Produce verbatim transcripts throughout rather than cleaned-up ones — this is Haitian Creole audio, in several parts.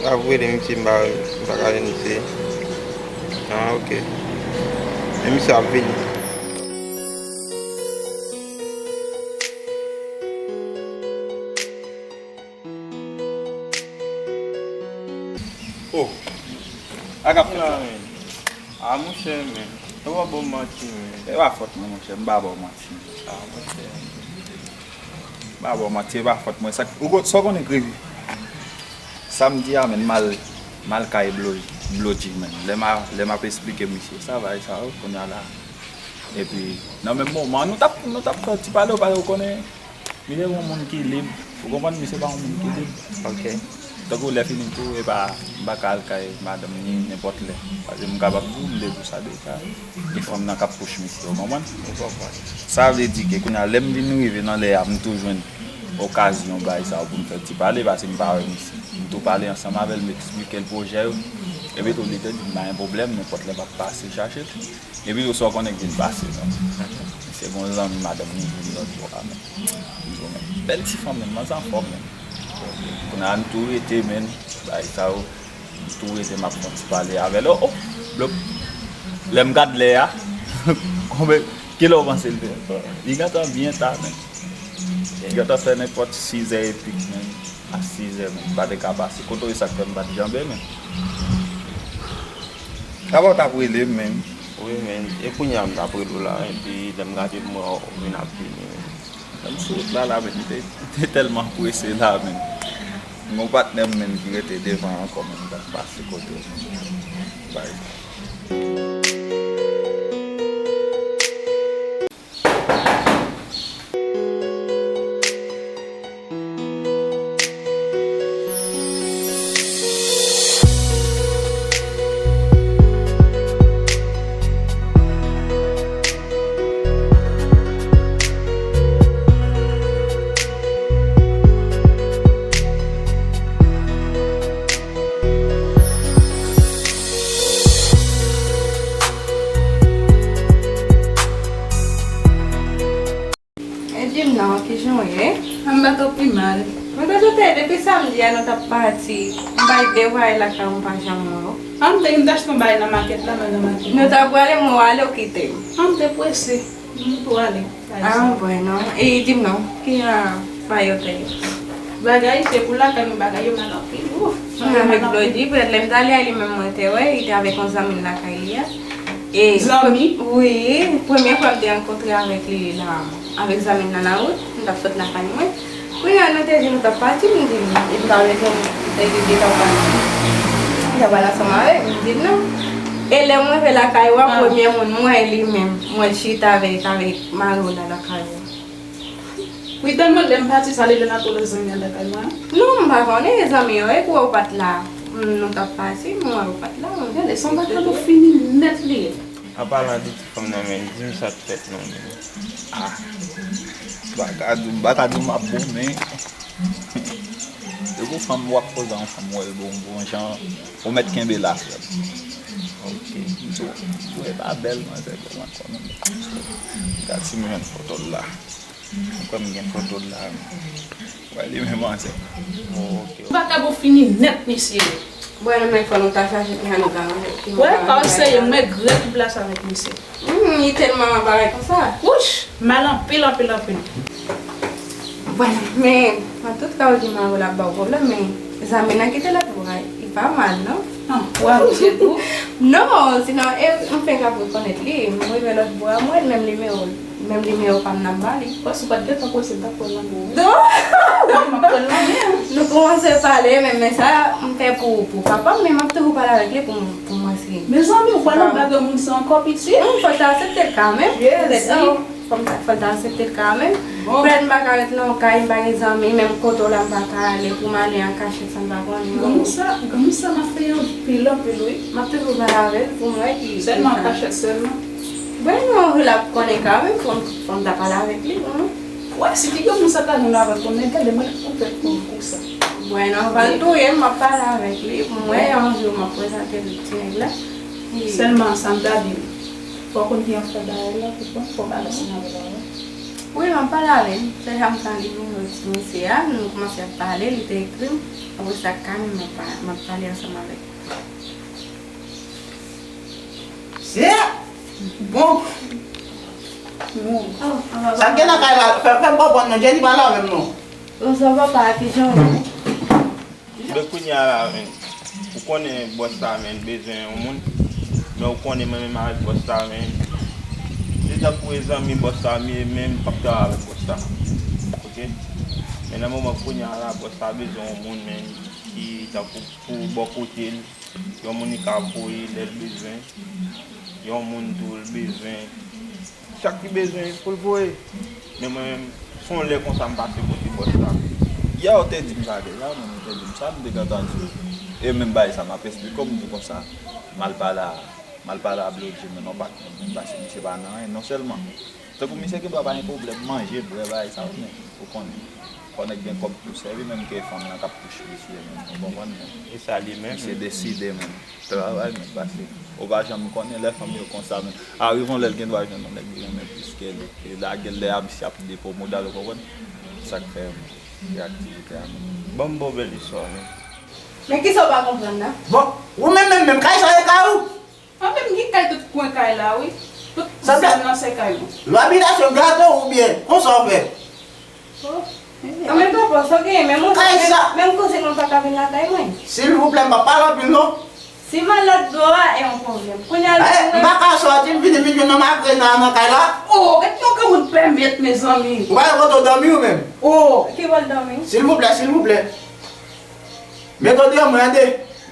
Ap rele misye, m pa, m pa ka jwenn misye. Ah, ok. Men misye ap vini. Oh, sa k ap fèt la? A, monchè, men. Ou pa ba w manti, men. E pa fòt mwen, monchè, m pa ba w manti. A, monchè. M pa ba w manti, e pa fòt mwen. Sa k, ou kon, sa w konnen k rive? Samdi a, men, m al, m al kay Blo-, Blodji, men. Lè m a, lè m ap esplike misye sa, bagay sa yo, kounye a la. Epi, nan menm moman, nou t ap, nou t ap fè ti pale, ou pale, ou konnen. Mi se yon moun ki lib. Ou konprann? Mi se pa yon moun ki lib. Ok. Tankou lè fini tou, e pa, m pa ka al kay madanm ni nenpòt lè. Paske m kapab di w, m te di w sa deja. E fanm nan k ap pous misye, ou konprann? M konprann. Sa vle di ke kounye a, lè m vin rive nan lè a, m tou jwenn okazyon bay sa yo pou m fè ti pale, paske m pa wè misye. M tou pale ansanm avè l, m eksplike l pwojè yo. Epi tou, li te di m pa gen pwoblèm, nenpòt lè m ap pase chache l. Epi tou sa w konnen k vin pase, non. Se gon zanmi madanm ni vin lòt bò a, men. Bèl ti fanm, men, manzè anfòm, men. Kounye a, n tou rete, men, bay sa yo. M tou rete, m ap fè yon ti pale avè l. Oh, oh, blop. Lè m gad lè a, konbyen, kilè w panse l fè? Li gentan byen ta, men. Li gentan fè nenpòt sizè epik, men. A sizè, men. M pa te ka pase. Kote w ye, sa k fè m pa t janbe, men. Apa w t ap rele m, men. Wi, men, e kounye a m t ap rele w la, epi lè m gade m wè w vin ap vini, men. Lè m sou wout la, la, men, m te, m te tèlman prese la, men. Gen yon patnè m, men, ki rete devan ankò, men, m t ap pase kote w, men. Bay. E di m non, kijan w ye? An, m pa twò pi mal. Mwen te sot depi samdi a nou t ap pati. M bay de vwayaj lakay ou, m pa janm wè w. An, m te gen m t achte yon bagay nan makèt la, mwen nan makèt la. Nou t ap prale, mwen w ale, w kite m. An, m te prese. M tou ale. Ah, bon, non. E di m non, kijan bagay yo te ye? Bagay, se pou lakay mwen, bagay yo mal anpil. Ouf, bagay yo mal anpil. Avèk Blodi, pèt lè m t ale a, li menm mwen te wè, li te avèk yon zanmi l lakay li a. E zanmi? Wi, premye fwa m te rankontre avèk li la, avèk zanmi m nan lawout, m t ap sot lakay mwen. Kounye a, nou te di nou t ap pati, m di l, epi m pa bezwen, m te di l, li t ap pati. Li t ap pale ansanm avè m, m di l non. E lè mwen rive lakay ou a, premye moun m wè li menm, mwen chita avèk, avèk mari w la lakay ou a. Wi, tèlman lè m pati, sa leve nan tou lòt zanmi an lakay mwen. Non, m pa konnen, e zanmi yo, e kou w pa t la. M, nou t ap pati, m wè ou pa t la, m. Gade, se yon bagay ou fini nèt li ye. An palan de ti fanm nan, men, di m sa k fèt non, men. Ah. M pa ka di w, m pa ka di w m ap bon, men. Depi yon fanm w ap koze a yon fanm, w wè l bon, bon jan, ou mèt kenbe la, frè m. Ok. M di w, m di w, e pa bèl manzè, bèl ankò, non. Gad si m jwenn foto l la. M kwè m gen foto l la, men. Wè, li menm manzè. Oh, ok. M pa ka bon fini nèt, mesye. Bon, nou menm fò nou ta chache ki jan nou ka ranje, ki jan nou ka ranje bagay la. Wè, pa w serye, mwen grèt plas avèk misye. Hmm, li tèlman bagay konsa. Wouch, mal anpil, anpil, anpil. Bon, men, an tout ka, ou di mari w la ap ba w pwoblèm, men zanmi nan kite lòt bra, li pa mal, non? An, w a misye tou? Non, sinon, e, m fenk ap rekonèt li, m rive lòt bra, m wè l menm nimewo l. Menm nimewo pa m nan m ba li. Wè, si w pa t gentan poze, m t ap pran l nan men w. Non. Wi, m ap pran l nan men w. Nou kòmanse pale, men, men sa, m fè pou, pou papa m, men m ap toujou pale avèk li pou m, pou m wè si. Mezanmi, ou pral anba granmoun sa ankò, pitit? Hum, fò l ta aksepte l kanmenm. Jezi. Fò m ta, fò l ta aksepte l kanmenm. Bon. Frè, m pa ka ret nan yon kay, m pa gen zanmi, menm kote w la, m pa ka ale, pou m ale an kachèt, sa m pa konnen. Granmoun sa, granmoun sa, m ap fè anpil, anpil, wi. M ap toujou pale avè l, pou m wè ki, ki sa. Sèlman an kachèt, sèlman. Bon, non, l ap konnen kanmenm, fò m, fò m ta pale avèk li, non? Wè, si ti granmoun sa ta jwenn avèk yon nèg, gade, mwen, mwen fè kou, kou sa. Bon, non, pa l touye m, m ap pale avèk li, pou m wè, yon jou, m ap prezante l ti nèg la. Sèlman, sa m ta di w, fò w konn kijan fè bagay la, ou konprann, fò w pa lèse nan bagay la. Wi, m ap pale avè l. Se sa m tande nimewo ti mesye a, nou kòmanse ap pale, li te ekri m. Apre sa, kanmenm m ap pa- m ap pale ansanm avè l. Se bon. Sa k gen nan kay la, fè, fè m konprann non, Jenny pa la menm non. Bonswa papa, kijan w ye? Men kounye a la, men, ou konnen bòs la, men, bezwen yon moun. Men ou konnen mwen menm avèk bòs la, men, se tankou e zanmi bòs la m ye, men m p ap travay avèk bòs la. Oke? Men nan moman kounye a la, bòs la bezwen yon moun, men, ki tankou pou bò kote l, yon moun li ka voye lè l bezwen, yon moun tou l bezwen, sa k li bezwen pou l voye. Men mwen menm, se yon lè konsa m pase kote bòs la. Yè ou te di m sa deja, men ou te di m sa, m te gentan di w. E menm bagay sa m ap esplike w, m di konsa, m al pale a, m al pale a Blodji, men non pa, pase misye pa nan anyen, non sèlman tankou misye gen dwa pa gen pwoblèm manje, bwè, bagay sa yo, men ou konnen. Fò nèg gen kòb pou sèvi, menm ke fanm nan k ap touche misye, men ou konprann, men. E sa li menm. Misye deside, men. Travay, men, pase. Ou pa janm konnen lè fanm yo konsa, men. Arive yon lè l gen dwa jwenn yon nèg li renmen plis ke li. E lage l lè a, misye ap depo modal, ou konprann? Sa k fè, men, se aktivite a, men. Ban m ba w bèl istwa, men. Men kisa w pa konprann nan? Bon, ou menm, menm, menm, kay sa e kay ou? Mwen menm gen kay tout kwen kay la, wi. Tout zòn nan se kay mwen. Lwa bitasyon gato oubyen konsa w fè? Oh, eh. An menm papa, sa w genyen, menm, menm kouzin mwen pa ka vin lakay mwen. Silvouplè, m pa pale anpil non. Si m al lòt bò a, e yon pwoblèm. Kounye a l. Eh, m pa ka sòti, m vini, vin jwenn yon makrena nan kay la. Oh, gad yon granmoun pèmèt, mezanmi. Ou pa gen kote w dòmi ou menm? Oh, ki bò l dòmi? Silvouplè, silvouplè. Mete w deyò mwen, tande.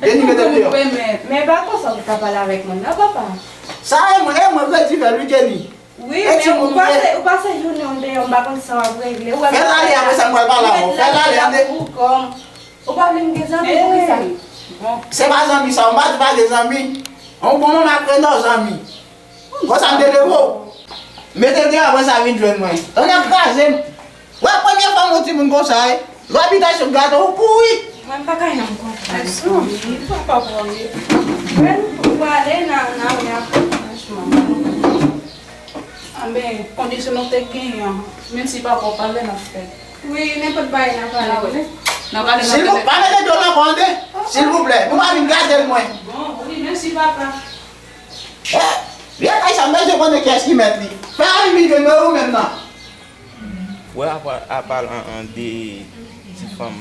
Jenny, mete w deyò. Men pa konsa ou ta pale avèk moun nan, papa. Sa e mwen, e mwen vle di fè l wi, Jenny. Wi, men ou pase, ou pase jounen w deyò, m pa konn sa w ap regle. Fè l ale, apre sa m pral pale avè w. Fè l ale, tande. Ou pa vle m gen zanmi, poukisa? Se pa zanmi sa, m pa di pa gen zanmi. Yon bon manman ak renò zanmi. Konsa m te leve w. Mete l deyò, apre sa vin jwenn mwen. Tande ap kraze m. Wè premye fwa m wè yon timoun konsa, wi. Lwa bitasyon gato, ou kouri. Mwen pa ka janm konprann. Mezanmi, papa pa w ye. Mwen, ou prale nan, nan, nan, franchman. Anben, kondisyon nou te genyen an, menm si papa w pale, n ap fè. Wi, nenpòt bagay n ap pale. N ap pale nan telefòn. Silvou-, pa mete dlo nan kò, tande. Silvouplè, nou pa vin gade l, mwen. Bon, wi, mèsi, papa. Eh, vye kay sa, m bezwen konnen kiyès ki mèt li. Fè a vin jwenn mwen ou menm nan. Wè apa, apa l an, an de ti fanm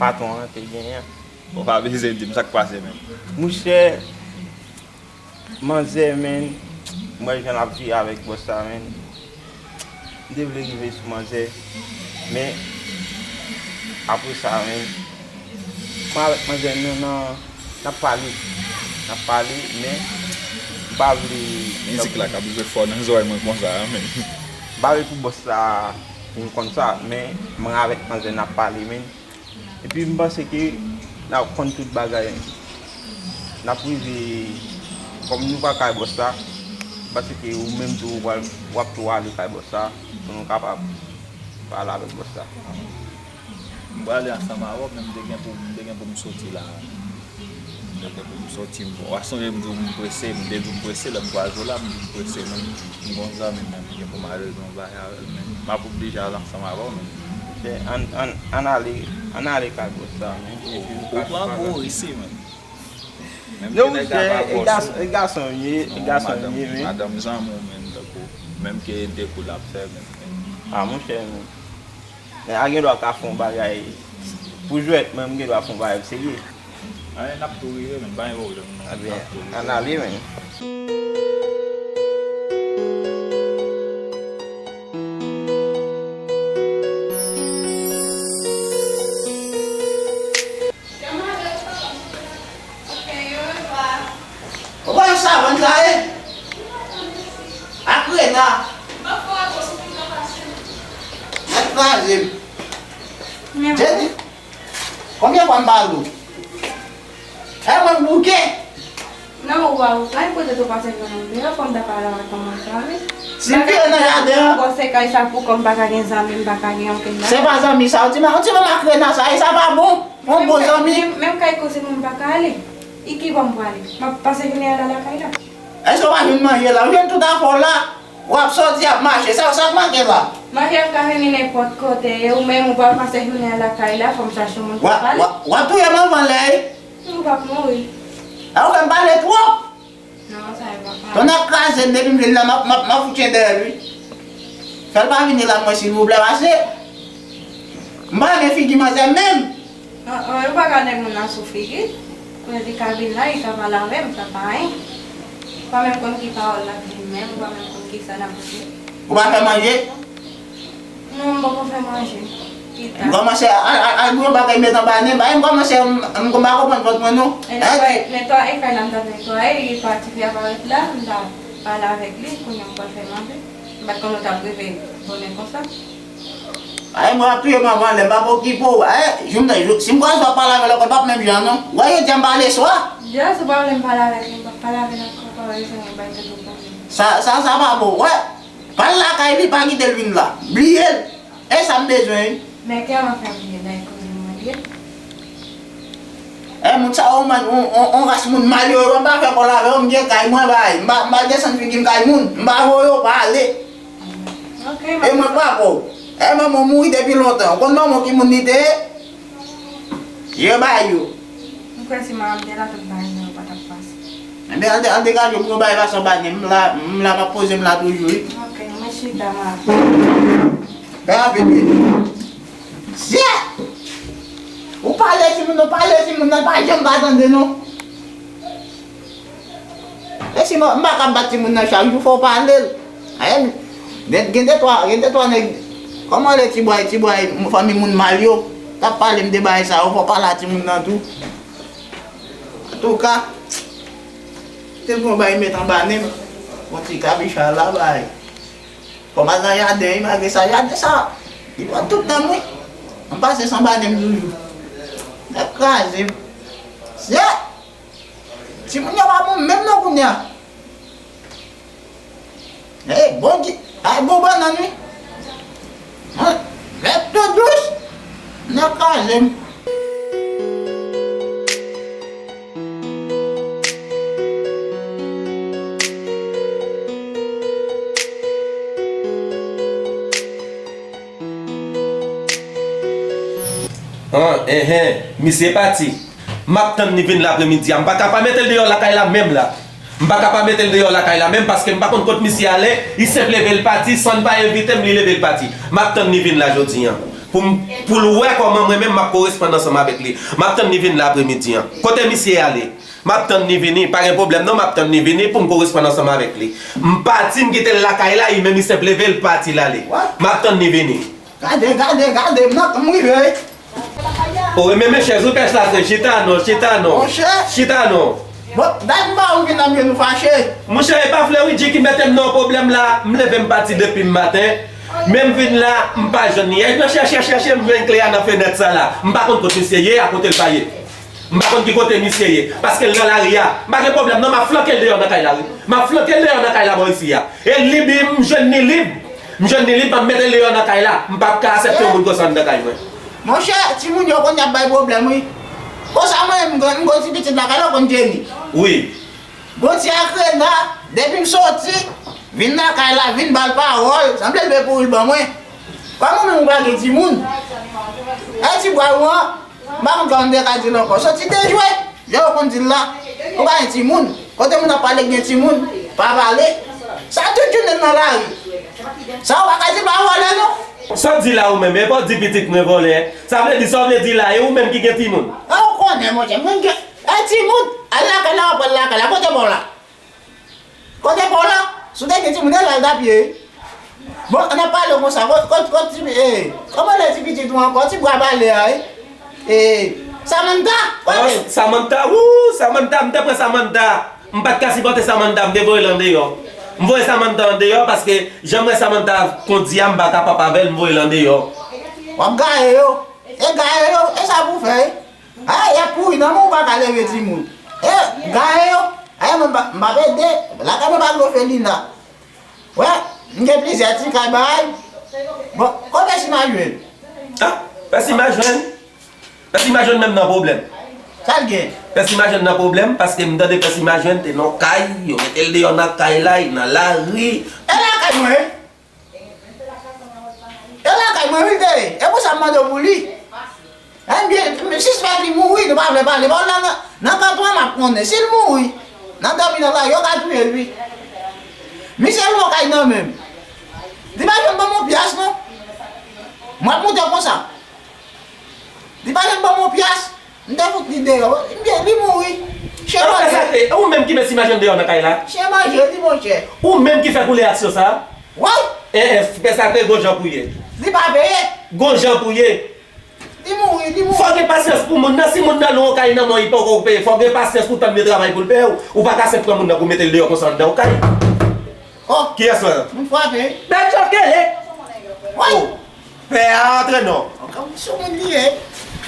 patwon an te genyen an. Ou pa bezwen di m sa k pase menm. Monchè, manzè, men, m wè jan l ap viv avèk bòs la, men. M te vle rive sou manzè, men apre sa, men, mwen avèk manzè nou nan, n ap pale, n ap pale, men m pa vle. Mizik la k ap jwe fò nan zòrèy mwen konsa a, men. M pa vle pou bòs la vin konn sa, men mwen avèk manzè n ap pale, men. Epi m panse ke n ap konn tout bagay. N ap rive, kòm nou pa kay bòs la, m panse ke ou menm tou w ap tou ale kay bòs la pou nou kapab pale avèk bòs la. M prale ansanm avè w, men m te gen pou, m te gen pou m soti la. M te gen pou m soti. Ou pa sonje m di w m prese, m te di w m prese, lè m kwaze w la, m di w m prese, men m gon zanmi, men m gen pou m al rezoud yon bagay avè l, men m ap oblije al ansanm avè w, men. Ann, ann, ann ale, ann ale kay bòs la, men. Ou pran kou isi, men. Menm ke nèg la pa bòs ou. E gason m ye, e gason m ye, men. Madanm zanmi w, men, tankou, menm ke dekou l ap fè, men. A, monchè, men. Nèg la gen dwa ka fè yon bagay pou jwèt, men m gen dwa fè yon bagay pou serye. Anyen, n ap tou rive, men, pa gen pwoblèm, non. N ap tou rive. Ann ale, men. Ou pa yon savann sa ye? Ak rena. Mèt kraze m. Jenny, konbyen fwa m pale w? E mwen m bouke. Non, ou pa, ou pa, kote tou pase jwenn mwen deyò, fò m ta pale avèk manman sa, wi. Si m vire nan jaden an. Bò se kay sa pou kò m pa ka gen zanmi, m pa ka gen okenn bagay. Se pa zanmi sa, yon ti manman, yon ti manman ak rena sa, e sa pa bon. Yon bon zanmi. Menm, menm kay koze mwen m pa ka ale. E ki bò m prale? M ap pase jounen an nan lakay la. Èske w pa jwenn manje la? Ou jwenn tout afè w la. W ap soti, ap mache. Sa, sa k manke la? Mache ap ka vini nenpòt kote. E ou menm, ou pral pase jounen an lakay la, fò m chache moun pou w pale. W ap touye m anvan lè, wi. Ou p ap mouri. A, ou fè m pale twòp. Non, sa yo pa pale. Tonnè kraze m, depi m vin la, m ap, m ap, m ap fout chen dèyè l, wi. Fè l pa vini la, mwen, silvouplè, pase. M pa renmen figi manzè menm. An, an, yo pa ka nèg moun nan sou figi. Kounye li ka vin la, li ka pale avè m, sa pa anyen. Ou pa menm konn ki pawòl l ap di menm, ou pa menm konn ki sa l ap di. Ou pa fè manje? Non, m poko fè manje. Pita. M kòmanse al, al, al bouyon bagay met anba nen m. Ay, m kòmanse, m, m pa konprann vant mwen non. E netwaye, netwaye kay la m t ap netwaye, li pati fi a parèt la, m t ap pale avèk li, kounye a m pral fè manje. M pa t konn nou t ap rive bonè konsa. Ay, mwen ap touye m anvan lè, m p ap okipe w. Ay, jou m, jou, si m kwaze w ap pale avè l ankò, l p ap menm jan non. W wè jodi a m pale swa. Jodi a si w pa vle m pale avèk li, m p ap pale avè l ankò, pa bezwen bay tèt ou pwoblèm. Sa, sa, sa pa bon, w wè. Pale lakay li, pa kite l vin la. Bliye l. E sa m bezwen, wi. Men kè m ap fè bliye, dayè koze m mande. E moun sa yo, man, on, on, on ras moun mal yo, yo, m pa fè kòl avè yo, m gen kay mwen bay. M pa, m pa desann figi m kay moun. M pa voye yo pa ale. Ok, e mwen pa pou. E manman w mouri depi lontan. Ou konn manman w ki moun li te ye? Je bay yo. M kwè si manman m te la, tout bagay sa yo pa t ap pase. Enben, al de-, al degaje pou yo bay fason bagay. M la, m la, m ap poze m la toujou, wi. Ok, mwen chita, m ap. Gade, bebe. Zye! Ou pale timoun nan, pale timoun nan, pa janm pa tande non. E si m, m pa ka bat timoun nan chak jou, fò w pale l. Ayen, gen, gen de twa, gen de twa nèg, kòman le ti bway, ti bway, fanmi moun mal yo, t ap pale m de bagay sa yo, fò w pale a timoun nan tou. Antouka, te gon bagay met anba nen m, yon ti kabicha la bay. Fò m al nan jaden, wi, malgre sa, jaden sa, li pran tout tan m, wi. M pase san anba nen m toujou. Nèg kraze m. Zye! Timoun yo pa bon menm non kounye a. Ey, bon ki, ay bon bannann wi. Mwen, lèt tou dous. Nan kraze m. An, enhen, misye pati. M ap tann li vin la apremidi a. M pa ka pa mete l deyò lakay la menm la. M pa ka pa mete l deyò lakay la menm, paske m pa konn kot misye ale, li senp leve l pati, san l pa envite m, li leve l pati. M ap tann li vin la jodi a. Pou m, pou l wè kòman mwen menm m ap koresponn ansanm avèk li. M ap tann li vin la apremidi a. Kote misye ale? M ap tann li vini, pa gen pwoblèm non, m ap tann li vini pou m koresponn ansanm avèk li. M pati, m kite l lakay la, li menm li senp leve l pati l ale. M ap tann li vini. Gade, gade, gade, m nan, m rive wi. O, e men, men chèz ou pèch la, se chita non, chita non. Monchè. Chita non. Bon, dat m pa ou vin nan men nou fache. Monchè, e pa Fleury G ki mete m nan pwoblèm la, m leve m pati depi m maten. Men m vin la, m pa jwenn li. E nan chèche, chèche, m jwenn kle a nan fenèt sa la. M pa konn kot misye ye, a kote l pa ye. M pa konn ki kote misye ye, paske l nan lari a. M pa gen pwoblèm non, m ap flanke l deyò nan kay la wi. M ap flanke l deyò nan kay la bò isi a. E lib, m jwenn li lib. M jwenn li lib, m ap mete l deyò nan kay la. M p ap ka aksepte yon moun konsa anndan kay mwen. Monchè, timoun yo konn ap bay pwoblèm wi. Konsa mwen menm m gon, m gon ti pitit lakay la, ou konn Jenny. Wi. Gon ti akrena, depi m soti, vin lakay la, vin ba l pawòl, sanble l vle pouri l ban mwen. Kòman ou menm ou pa gen timoun? E ti bwa ou an, m pa konn kòman m te ka di l ankò. Soti dejwe, jan yo konn di l la. Ou pa gen timoun. Kote moun ap pale k gen timoun, pa pale. Sa tout jounen nan lari. Sa ou pa ka di l pa vòlè non. Sa w di la ou menm, e pa w di pitit mwen vòlè. Sa vle di, sa w vle di la, e ou menm ki gen timoun? A ou konnen, monchè, mwen gen, e timoun, al lakay la, w ap pran l lakay la, kote pa w la? Kote pa w la? Si w te gen timoun, e la l t ap ye. Bon, ann ap pale konsa, kot, kot, kot ti, e, kòman le ti pitit ou ankò, ti bwa pale a, e? E, Samantha, kote? Oh, Samantha, wou, Samantha, m te pran Samantha. M pa t ka sipòte Samantha, m te voye l andeyò. M voye Samantha andeyò paske jan m wè Samantha kondi a, m pa kapab avè l, m voye l andeyò. W ap gaye yo. E gaye yo, e sa pou w fè, e? A, y ap pouri nan men w, ou pa ka leve timoun. E, gaye yo. A, mwen m pa, m p ap ede. Lakay mwen pa gen òfelina. Wè, m gen plizyè ti kay bay. Bon, kote Sima jwenn? A, pè Sima jwenn. Pè Sima jwenn menm nan pwoblèm. Sa l gen? Pè Sima jwenn nan pwoblèm, paske m tande pè Sima jwenn te nan kay, yo mete l deyò nan kay la, li nan lari. E lakay Mwen. E lakay mwen wi l te ye. E pou sa m mande w pou li. Ebyen, sispèk li mouri, nou pa vle pale. Bon, nan, nan, nan kantò a m ap konnen. Si l mouri, nan dòmi nan la, yo ka touye l wi. Misye lwen kay nan men m. Li pa janm ban m yon pyas, non. M ap moute konsa. Li pa janm ban m yon pyas. M te fout li deyò. Ebyen, li mouri. Chen manje. E ou menm ki met Ti Majenn deyò nan kay la? Chen manje li, monchè. Ou menm ki fè koulè aksyon sa? Wi. E, e, pè sa te gon jan pou ye. Li pa peye. Gon jan pou ye. Li mouri, li mouri. Fò gen pasyans pou moun nan. Si moun nan lwen yon kay nan men w, li poko peye, fò gen pasyans pou tann li travay pou l peye w. Ou pa ka senp pran moun nan pou mete l deyò konsa anndan yon kay. Oh. Kiyès la? Moun frape. Bèl chokele. Wi. Oh. Pè a antre non. Kòm sou moun li ye.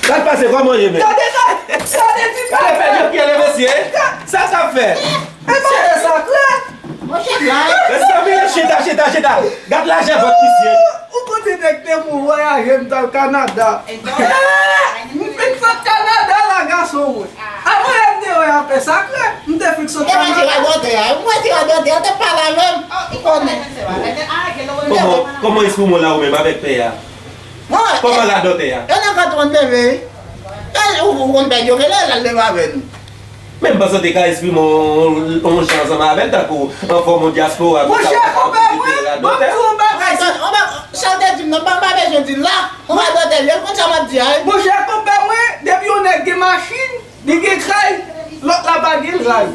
Sa k pase, kòman w ye, men? Gade sa, gade ti pè. Gade pè Djokye, mesye. Sa k ap fè? E bagay sa klè. Mezanmi, chita, chita, chita. Gad lajè vant misye. Ou konnen nèg te pou vwayaje m t al Kanada. M fin sot Kanada la, gason mwen. Avan yè m te wè apre sa klè. M te fin sot Kanada. Mwen ti radòtè a, mwen ti radòtè a, te pale avè m. Ou konnen. Kòman, kòman esprime w la ou menm avèk pè a? Kòman radòtè a? Yo nan kantò n leve. E, ou, ou konn pè Djokele, l al leve avè nou. Men m panse w te ka esprime w yon jan ansanm avè l, tankou anfòm yon dyaspora, tout sa. Monchè, konpè mwen, ban m di w yon bagay. Sa w te di m nan, m pa bezwen di l la. Yon radòtè l ye, l konn sa m ap di a wi. Monchè, konpè mwen, depi yon nèg gen machin, li gen kay, lòt la pa gen kay.